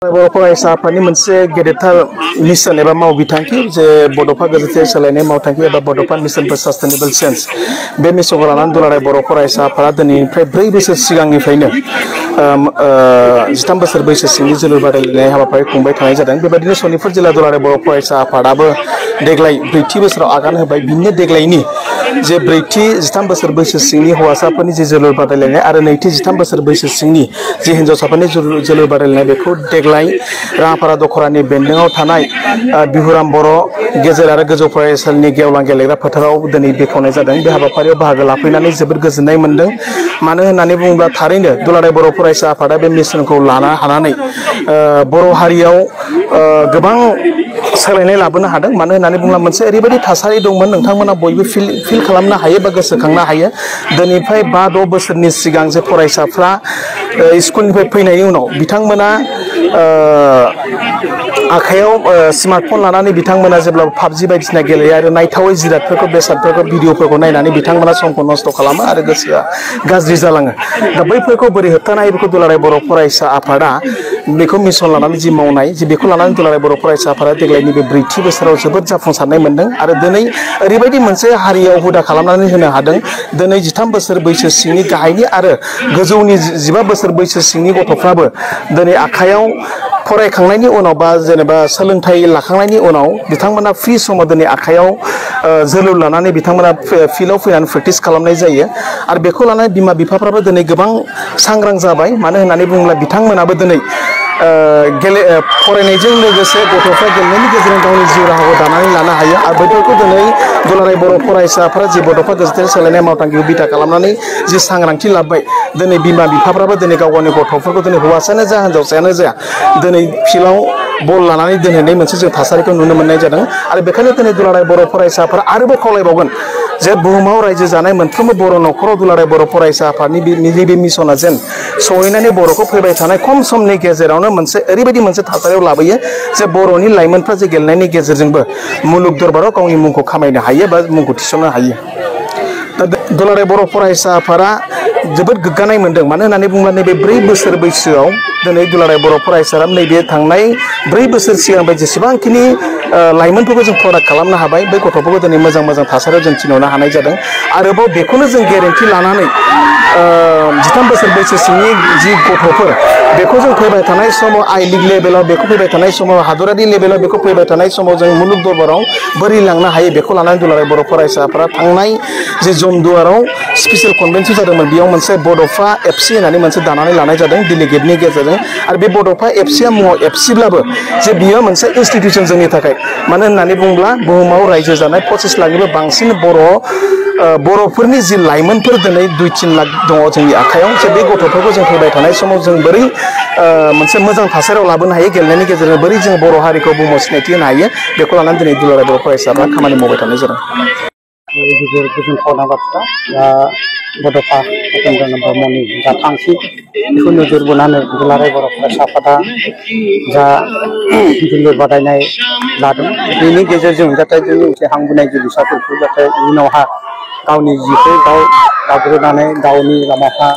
बर' फरायसा आफादनि मोनसे गेदेरथार मिशन एबा मावबिथांखि जे बड'फा गोजोनथायारि सोलायनाय मावथांखि एबा बड'फा मिशन फर सास्टेनेबल चेन्ज बे मिशनखौ लानानै दुलाराय बर' फरायसा आफादा दिनैनिफ्राय 4 बोसोर सिगांनिफ्रायनो 13 बोसोर बैसो सिंनि जोलुर बादायलायनाय हाबाफारि खुंबाय थानाय जादों। बेबायदिनो सनितपुर जिल्ला दुलाराय बर' फरायसा आफादाबो देग्लाय 4थि बोसोराव आगान होबाय। बिनि देग्लायनि जे 4थि 13 बोसोर बैसो सिंनि हौवासाफोरनि जे जोलुर बादायलायनाय आरो 2थि 13 बोसोर बैसो सिंनि जे हिन्जावसाफोरनि जोलुर बादायलायनाय बेखौ देग्लाय राङापारा दखरानि बेन्दोङाव थानाय बिहुराम बर' गेजेर आरो गोजौ फरायसालिनि गेवलां गेलेग्रा फोथाराव दिनै बेखेवनाय जादों। बे हाबाफारियाव बाहागो लाफैनानै जोबोद गोजोननाय मोन्दों। मानो होननानै बुङोब्ला थारैनो दुलाराय बर' फरायसा आफादा बे मिशनखौ लानो हानानै बर' हारियाव गोबां सोलायनाय लाबोनो हादों। मानो होननानै बुङोब्ला मोनसे ओरैबायदि थासारि दंमोन, नोंथांमोना बयबो फिल खालामनो हायो बा गोसोखांनो हायो। दिनैफ्राय 5-6 बोसोरनि सिगां जे फरायसाफ्रा स्कुलनिफ्राय फैनायनि उनाव बिथांमोना आखायाव स्मार्टफन लानानै बिथांमोना जेब्ला पाबजि बायदिसिना गेलेयो आरो नायथावै जिरादफोरखौ बेसादफोरखौ भिडिअफोरखौ नायनानै बिथांमोना समखौ नस्थ' खालामो आरो गोसोआ गाज्रि जालाङो। दा बैफोरखौ बोरै होबथानो हायो बेखौ दुलाराय बर' फरायसा आफादा बेखौ मिशन लानानै जि मावनाय बेखौ लानानै दुलाराय बर' फरायसा आफादा देग्लायनि बे 4थि बोसोराव जोबोद जाफुंसारनाय मोन्दों आरो दिनै ओरैबायदि मोनसे हारियाव हुदा खालामनानै होनो हादों। दिनै 13 बोसोर बैसो सिंनि गाहायनि आरो गोजौनि 15 बोसोर बैसो सिंनि गथ'फ्राबो दिनै आखायाव फरायखांनायनि उनाव बा जेनेबा सोलोंथाइ लाखांनायनि उनाव बिथांमोना फ्रि समाव दिनै आखायाव जोलुर लानानै बिथांमोना फिल्डआव फैनानै प्रेक्टिस खालामनाय जायो आरो बेखौ लानानै बिमा बिफाफ्राबो दिनै गोबां सांग्रां जाबाय। मानो होननानै बुङोब्ला बिथांमोनाबो दिनै फरायनायजों लोगोसे गथ'फ्रा गेलेनायनि गेजेरजों गावनि जिउ राहाखौ दानानै लानो हायो आरो बैफोरखौ दिनै दुलाराय बर' फरायसाफोरा जि बड'फा गोजोनथायारि सोलायनाय मावथांखिखौ बिथा खालामनानै जि सांग्रांथि लाबोबाय, दिनै बिमा बिफाफ्राबो दिनै गाव गावनि गथ'फोरखौ दिनै हौवासायानो जा हिनजावसायानो जा दिनै फिल्डआव बल लानानै दोनहैनाय मोनसे जों थासारिखौ नुनो मोननाय जादों आरो बेखायनो दिनै दुलाराय बर' फरायसाफोरा आरोबाव खावलायबावगोन जे बुहुमाव रायजो जानाय मोनफ्रोमबो बर' न'खराव दुलाराय बर' फरायसा आफादनि बे मिशना जेन सहैनानै बर'खौ फैबाय थानाय खम समनि गेजेरावनो मोनसे ओरैबायदि मोनसे थासारियाव लाबोयो जे बर'नि लाइमोनफ्रा जे गेलेनायनि गेजेरजोंबो मुलुग दरबाराव गावनि मुंखौ खामायनो हायो बा मुंखौ थिसननो हायो। दा दुलाराय बर' फरायसा आफादा जोबोद गोग्गानाय मोन्दों। मानो होननानै बुङोब्ला नैबे 4 बोसोर बैसोआव दिनै दुलाराय बर' फरायसाया नैबे थांनाय 4 बोसोर सिगांनिफ्राय जेसेबांखिनि लाइमोनफोरखौ जों प्रडाक्ट खालामनो हाबाय, बै गथ'फोरखौ दिनै मोजां मोजां थासारियाव जों थिनहरनो हानाय जादों। आरोबाव बेखौनो जों गेरेन्टि लानानै 13 बोसोर बैसो सिंनि जि गथ'फोर बेखौ जों फैबाय थानाय समाव आइ लिग लेभेलाव, बेखौ फैबाय थानाय समाव हादरारि लेभेलाव, बेखौ फैबाय थानाय समाव जों मुलुग दरबाराव बोरै लांनो हायो बेखौ लानानै दुलाराय बर' फरायसाफोरा थांनाय जे जमदुवाराव स्पेसियेल कनभेन्सन जादोंमोन, बेयाव मोनसे बड'फा एफसि होननानै मोनसे दानानै लानाय जादों डेलिगेटनि गेजेरजों। आरो बे बड'फा एफसिया मुङाव एफसिब्लाबो जे बियो मोनसे इनस्टिटिउसन जोंनि थाखाय। मानो होननानै बुङोब्ला बुहुमाव रायजो जानाय 25 लाखनिबो बांसिन बर'फोरनि जि लाइमोनफोर दिनै 2-3 लाख दङ जोंनि आखायाव। जे बे गथ'फोरखौ जों फैबाय थानाय समाव जों बोरै मोनसे मोजां थासारियाव लाबोनो हायो, गेलेनायनि गेजेरजों बोरै जों बर' हारिखौ बुहुमाव सिनायथि होनो हायो, बेखौ लानानै दिनै दुलाराय बर' फरायसाफ्रा खामानि मावबाय थानाय जादों। गिदिर गोजोनथावना बाथ्रा दा बड'फा उपेन्द्र नाथ ब्रह्मनि जा थांखि बेखौ नोजोर बोनानै दुलाराय बर' फरायसा आफादा जा जोलुर बादायनाय लादों, बेनि गेजेरजों जाहाथे जोंनि उथ्रिखांबोनाय जोलुरसाफोरखौ जाहाथे इयुनावहा गावनि जिखौ गाव दाग्रोनानै गावनि लामाखौ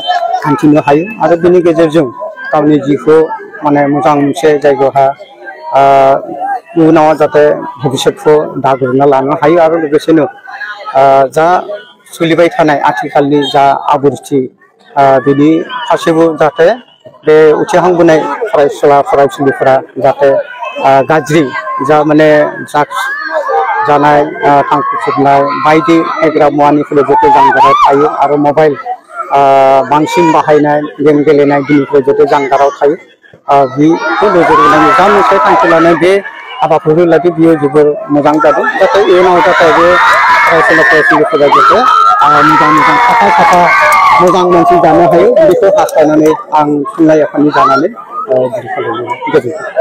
हान्थिनो हायो आरो बेनि गेजेरजों गावनि जिखौ माने मोजां मोनसे जायगायावहा इयुनाव जाहाथे भबिष्यतखौ दाग्रोना लानो हायो आरो लोगोसेनो जा सोलिबाय थानाय आथिखालनि जा आब्रुथि बेनि फारसेबो जाहाथे बे उथ्रिखांबोनाय फरायसुला फरायसुलिफोरा जाहाथे गाज्रि जा माने ड्राग्स जानाय, थांखु सोबनाय बायदि फेग्रा मुवानिफ्राय जाहाथे जानगाराव थायो आरो मबाइल बांसिन बाहायनाय, गेम गेलेनाय दिननिफ्राय जाहाथे जानगाराव थायो। बेखौ नोजोर होनानै जा मोनसे थांखि लानाय बे हाबाफारि लादों बियो जोबोर मोजां जादों। जाहाथे इयुनाव जाहाथे बे फरायसुला फरायसुलिफोरा जाहाथे मोजां साफा मोजां मानसि जानो हायो, बेखौ हास्थायनानै आं थुनलाइ आफादनि जानानै गोजोनथों।